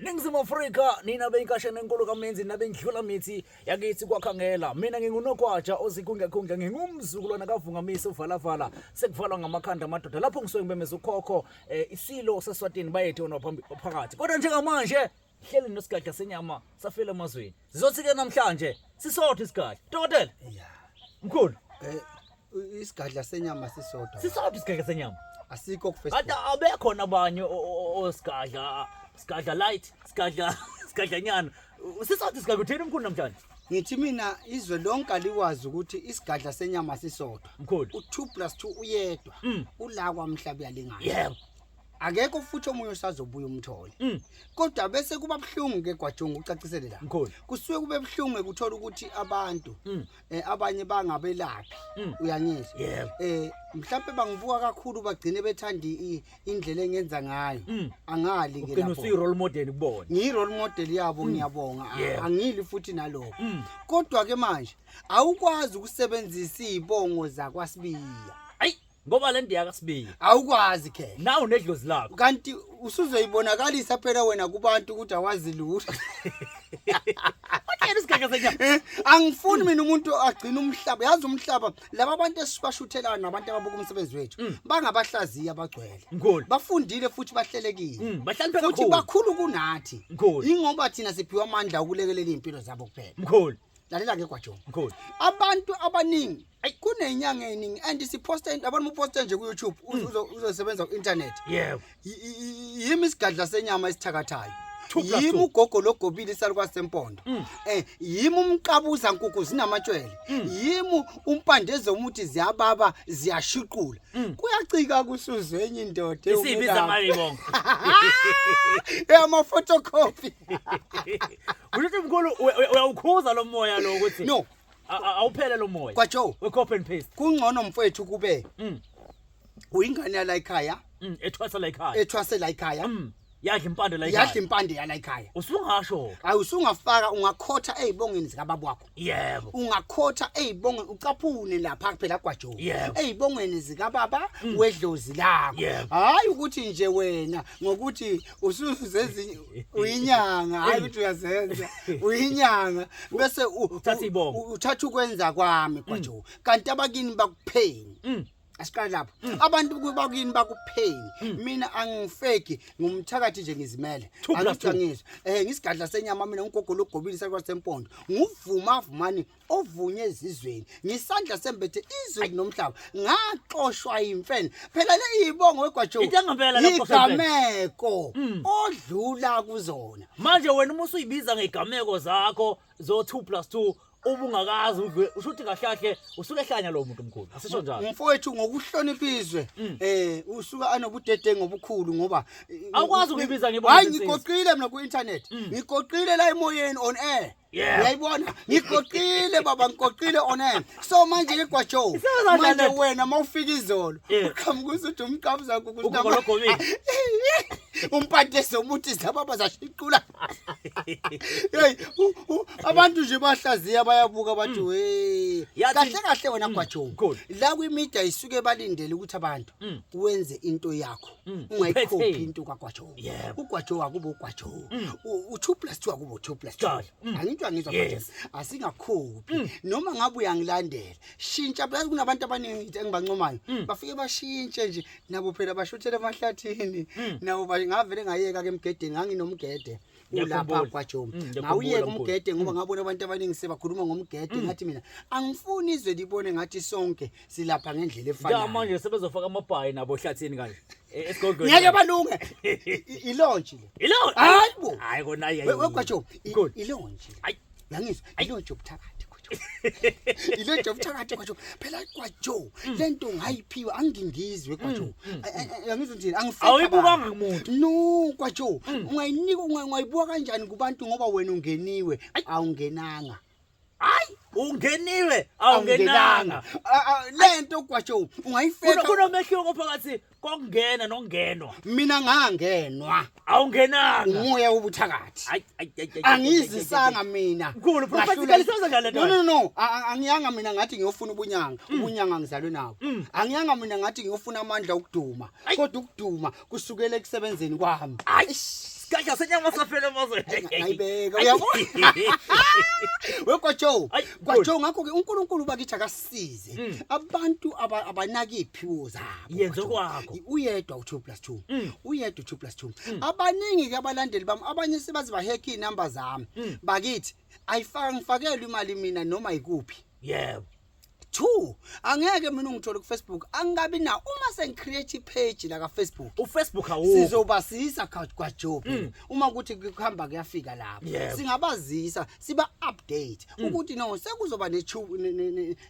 Ningizimu Afrika, nina beyinkashana enkulu kaMenzi nabendlula mithi yakithi kwakhangela. Mina ngingunogwaja ozikhungekhunge, ngingumzukulwana kaVungamisa uvalavala sekuvalwa ngamakhanda amadoda. Lapho ngisuke ngibemeza ukhokho isilo seswatini bayethe wona phambi phakathi. Kodwa njengamanje hleli nosigadla senyama safela emazweni. Sizothi ke namhlanje sisodwa isigadla. Dokotela. Yeah. Mkhulu. Isigadla senyama sisodwa. Sisodwa isigadla senyama. Asikho ku Facebook. Kade abekhona abanye osigadla, sigadla light, sigadla sigadlanyana. Sisodwa isigadla uthini mkhulu namhlanje? Ngithi mina izwe lonke alikwazi ukuthi isigadla senyama sisodwa. Mkhulu. U2 plus 2 uyedwa. Ula kwamhlaba uyalingana. Yebo. Akekho futhi omunye osazobuya umthole. Kodwa bese kuba buhlungu ke Gwajungu ucacisele la. Mkhulu. Kusuke kube buhlungu ukuthola ukuthi abantu abanye bangabelaphi. Uyangizwa? Yebo. Mhlawumbe bangibuka kakhulu bagcine bethanda indlela engenza ngayo. Angali ke Ugcina lapho. usuyi role model kubona. Ngiyi role model yabo, ngiyabonga. Yebo. Angili futhi nalokho. Kodwa ke manje awukwazi ukusebenzisa izibongo zakwaSibiya. Ayi, ngoba le ndiya kaSibiya. Awukwazi ke. Nawu nedlozi lakho. Kanti usuzoyibonakalisa phela wena kubantu ukuthi awazi lutho. Utheni isigaxa senyama? Angifuni mina umuntu agcina umhlaba. Yazi umhlaba laba bantu esibashuthelayo nabantu ababuka umsebenzi wethu bangabahlaziyi abagcwele. Mkhulu. Bafundile futhi bahlelekile. Bahlakaniphe Futhi kakhulu. bakhulu kunathi. Mkhulu. Ingoba thina siphiwa amandla okulekelela impilo zabo kuphela. Mkhulu. Lalela ke Gwajo. Mkhulu. Abantu abaningi kunenyanga eningi and siposte abantu uposte nje ku YouTube uzosebenza ku internet. Yebo. Yimi isigadla senyama esithakathayo. Two plus Yimi two. ugogo logobile isalukwazi sempondo. Yimi umqabuza nkukhu zinamatshwele. Yimi umpande zomuthi ziyababa ziyashiqula. Kuyacika kusuzwe enye indoda Isibiza ewumelaphi. ngayo ibongo. Ama photocopy. Usho mkhulu uyawukhuza lo moya lo ukuthi No. Awuphele lo moya. Gwajo. We copy and paste. Kungcono mfowethu kube uyingane yala ekhaya. Ethwasa la ekhaya. Ethwase la ekhaya. Yadla impande la ekhaya. Yadla impande yala ekhaya. Usungasho. Hayi usungafaka ungakhotha ezibongeni zikababa wakho. Yebo. Ungakhotha ezibongeni ucaphune lapha phela Gwajo. Yebo. Ezibongeni zikababa wedlozi lakho. Yebo. Hayi ukuthi nje wena ngokuthi usuzenza uyinyanga, hayi ukuthi uyazenza. Uyinyanga bese Uthatha ibongo. Uthatha ukwenza kwami Gwajo. Kanti abakini bakupheni. Asiqale lapho. Abantu bakini bakupheni. Mina angifeki ngumthakathi nje ngizimele. Two plus two. Angizwa. Ngisigadla senyama mina ugogo logobile sakwazi sempondo. Nguvuma vumani ovunye ezizweni. Ngisandla sembethe izulu nomhlaba. Ngaxoshwa imfene. Phela le ibongo weGwajo. Into engempela la kuxoshwa imfene. Igameko odlula kuzona. Manje wena uma usuyibiza ngegameko zakho zo 2 plus 2 ubungakazi udlule usho ukuthi kahle kahle usuke ehlanya lo muntu mkhulu. Asisho njalo. Mfowethu ngokuhlonipha izwe usuka anobudedengu obukhulu ngoba Awukwazi ukuyibiza ngebongo Hayi, sensisi. ngigoqile mina ku internet. Ngigoqile la emoyeni on air. Yeah. Uyayibona? Ngigoqile baba, ngigoqile on air. So manje ke Gwajo, Isebenza manje kanjani? wena mawufika izolo, Yeah. uqhamuka usuthi umqhamuza zakho ukuthi Ugogo logobile. Umpande somuthi zababa zashiqula. Hey, abantu nje bahlaziya bayabuka bathi we. Yathi- Kahle kahle wena Gwajo. Mkhulu. La kwi media isuke balindele ukuthi abantu wenze into yakho. Ungayikhophi Uphethe. into kaGwajo. Yebo. uGwajo akubo uGwajo. U2 plus 2 akubo 2 plus 2. Njalo. Angitwa ngizwa Gwajo. Yes. Asingakhophi. Noma ngabe uyangilandela. Shintsha phela kunabantu abaningi engibancomayo. Bafike bashintshe nje nabo phela bashuthele emahlathini. Nabo ngavele ngayeka ke emgedeni, nganginomgede. Ulapha Ngiyakhumbula. Gwajo. Ngiyakhumbula, Ngawuyeka mkhulu. umgede ngoba ngabona abantu abaningi sebakhuluma ngomgede, ngathi mina angifuni izwe libone ngathi sonke silapha ngendlela efanayo. Njengamanje sebezofaka amabhayi nabo ehlathini kanje. Esigodlweni. Ngeke balunge. Ilonji le. Ilonji. Hayi bo. Hayi kona hayi. We Gwajo, Mkhulu. ilonji. Hayi. Uyangizwa? Ilonji yobuthakathi Gwajo. Ilonji yobuthakathi Gwajo. Phela Gwajo, lento ngayiphiwa angingizwe Gwajo. Uyangizwa nje angifeki. Awuyibukanga kumuntu. No Gwajo, ungayinika ungayibuka kanjani kubantu ngoba wena ungeniwe, awungenanga. Hayi, ungeniwe, awungenanga. Lento Gwajo ungayifeka. Kunomehluko phakathi kokungena nokungenwa. Mina ngangenwa. Awungenanga. Umoya wobuthakathi. Hayi, hayi, hayi, hayi, Angizisanga mina. Mkhulu, Ngahlula- practically senza njani le nto? No, no, no. Angiyanga mina ngathi ngiyofuna ubunyanga. Ubunyanga ngizalwe nabo. Angiyanga mina ngathi ngiyofuna amandla okuduma. Ayi. Kodwa ukuduma kusukela ekusebenzeni kwami. Hayi. Sigadla senyama safela emazweni. Ngayibeka uyabona. WeGwajo. Ayi, Gwajo ngakho ke uNkulunkulu bakithi akasisize. Mm. Abantu abanaki iphiwo zabo. Yenza Gwajo. okwakho. Uyedwa u2 plus 2. Mm. Uyedwa u2 plus 2. Abaningi ke abalandeli bami abanye sebaze bahacka inamba zami. Mm. Bakithi ayifaka ngifakelwe imali mina noma ikuphi. Yebo. 2 angeke mina ungithole ku Facebook angabi na uma sengicreate ipage la ka Facebook uFacebook awukho. sizobasisa kwaJoe phela uma ukuthi kuhamba kuyafika lapho Yebo. singabazisa siba update ukuthi no sekuzoba ne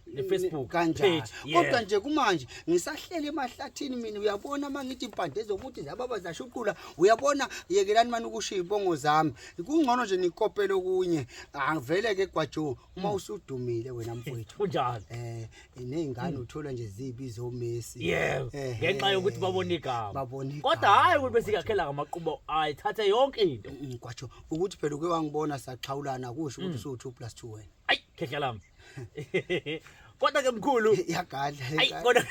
Ne-Facebook kanjani page, yebo. kodwa nje kumanje ngisahlele emahlathini mina uyabona mangithi impande zokuthi zababa zashuqula uyabona yekelani mani ukusho izibongo zami kungcono nje nikopele okunye angivele ke kwaJoe uma usudumile wena mfowethu Kunjalo. Nezingane uthola nje zibizo Messi. Yebo. Ngenxa yokuthi babona igama. Babona igama. Kodwa hayi ukuthi besikakhela ngamaqubo ayithathe yonke into. Kwatsho ukuthi phela uke wangibona saxhawulana kusho ukuthi usu 2 plus 2 wena. Ayi khehla lami. Kodwa ke mkhulu Yagadla. Ayi kona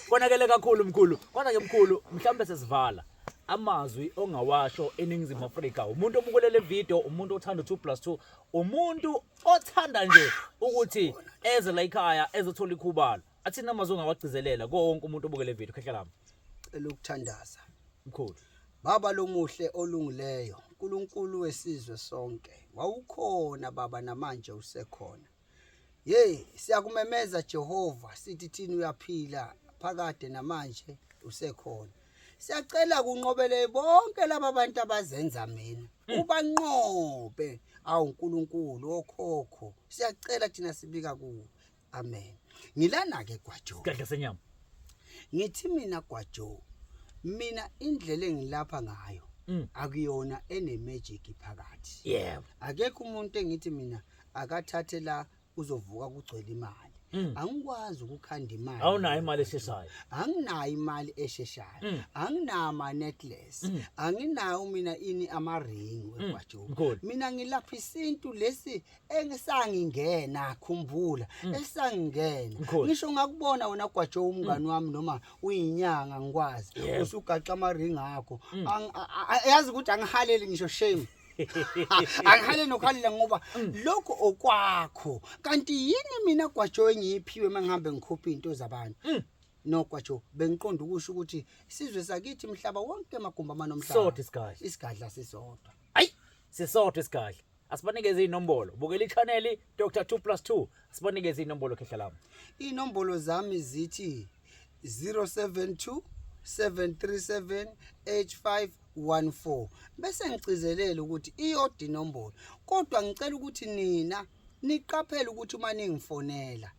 konakele kakhulu mkhulu. Kodwa ke mkhulu mhlawumbe sesivala amazwi ongawasho eNingizimu Afrika. Umuntu obukele le video, umuntu othanda 2 plus 2, umuntu othanda nje ukuthi eze la ekhaya ezothola ikhubalo. Athini amazwi ongawagcizelela kuwo wonke umuntu obukele le video khehla lami. Cela ukuthandaza. Mkhulu. Baba lomuhle olungileyo, uNkulunkulu wesizwe sonke. Wawukhona baba namanje usekhona. Hey, siyakumemeza Jehova, sithi thina uyaphila phakade namanje usekhona. Siyacela kunqobele bonke laba bantu abazenza mina. Ubanqobe awu uNkulunkulu okhokho. Siyacela thina sibika kuwe. Amen. Ngilana ke Gwajo. Sigadla senyama. Ngithi mina Gwajo, mina indlela engilapha ngayo akuyona ene magic phakathi. Yebo. Akekho umuntu engithi mina akathathe la uzovuka kugcwele imali. Angikwazi ukukhanda imali. Awunayo imali esheshayo. Anginayo imali esheshayo. Anginayo ama necklace. Anginayo mina ini ama ring weGwajo. Mkhulu. Mina ngilapha isintu lesi engisangingena khumbula esangingena. Mkhulu. Ngisho ngakubona wena Gwajo umngani wami noma uyinyanga ngikwazi Yebo. usugaxa ama ring akho. Yazi ukuthi angihaleli ngisho shame. Angihaleli nokuhalela ngoba lokho okwakho. Kanti yini mina Gwajo engiyiphiwe mangihambe ngikhupha izinto zabantu? No Gwajo bengiqonda ukusho ukuthi isizwe sakithi mhlaba wonke amagumbi amanomhlaba. Sodwa isigadla. Isigadla sisodwa. Ayi sisodwa isigadla. Asibanikeze inombolo. Bukela i-channel Dr 2 plus 2. Asibanikeze inombolo khehla lami. Inombolo zami zithi 072 737 8514. Bese ngigcizelela ukuthi iyodwa inombolo. Kodwa ngicela ukuthi nina niqaphele ukuthi uma ningifonela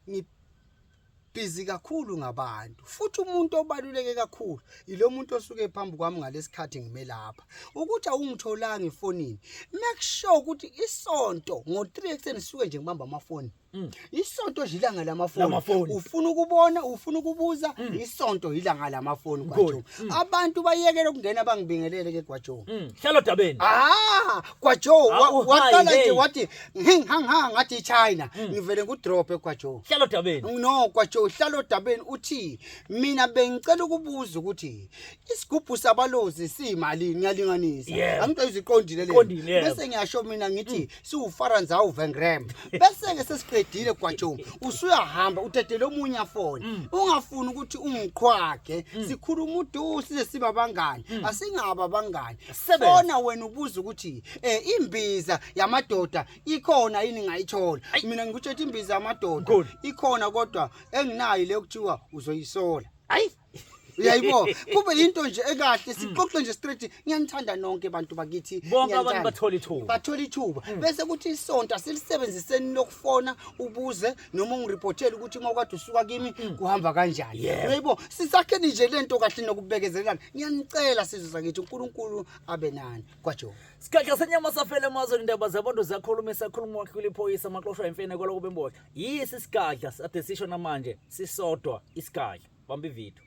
ngibhizi kakhulu ngabantu futhi umuntu obaluleke kakhulu ilo muntu osuke phambi kwami ngalesikhathi ngimelapha ukuthi awungitholanga efonini make sure ukuthi isonto ngo3 ekseni sisuke nje ngibamba amafoni Isonto nje ilanga lamafoni Lamafoni. ufuna ukubona ufuna ukubuza isonto ilanga lamafoni Mkhulu. Gwajo abantu bayekele ukungena bangibingelele ke Gwajo Hlala odabeni. Ah, Gwajo Ah, uhayi, waqala nje hey. wathi hing hang hang ngathi China ngivele ngudrop eGwajo Hlala odabeni. No Gwajo hlala odabeni uthi mina bengicela ukubuza ukuthi isigubhu sabalozi siyimalini ngiyalinganisa Yebo. angicela iziqondile le Iqondile, yebo. bese ngiyasho mina ngithi siwufaranzawu Vengram bese ke sesiqedile Gwajo usuyahamba udedele omunye afone ungafuni ukuthi ungiqhwage sikhuluma udu size siba abangani asingaba abangani Sebenze. fona wena ubuza ukuthi imbiza yamadoda ikhona yini ngayithola mina ngikutshela imbiza yamadoda Mkhulu. ikhona kodwa enginayo le kuthiwa uzoyisola Ayi. Uyayibo kube into nje ekahle sixoxe nje straight ngiyanithanda nonke bantu bakithi Bonke abantu ngiyanithanda. bathola ithuba. Bathola ithuba bese kuthi isonto asilisebenziseni lokufona ubuze noma ungireportele ukuthi uma ukade usuka kimi kuhamba kanjani Yebo. uyayibo sisakheni nje lento kahle nokubekezelana ngiyanicela sizwe sakithi uNkulunkulu abe nani kwaJo Sigadla senyama safela emazweni indaba zabantu ziyakhuluma isakhuluma wakhula iphoyisa amaxoshwa imfene kwaloko bembohla. Yisi isigadla ade sisho namanje sisodwa isigadla. Bamba ivideo.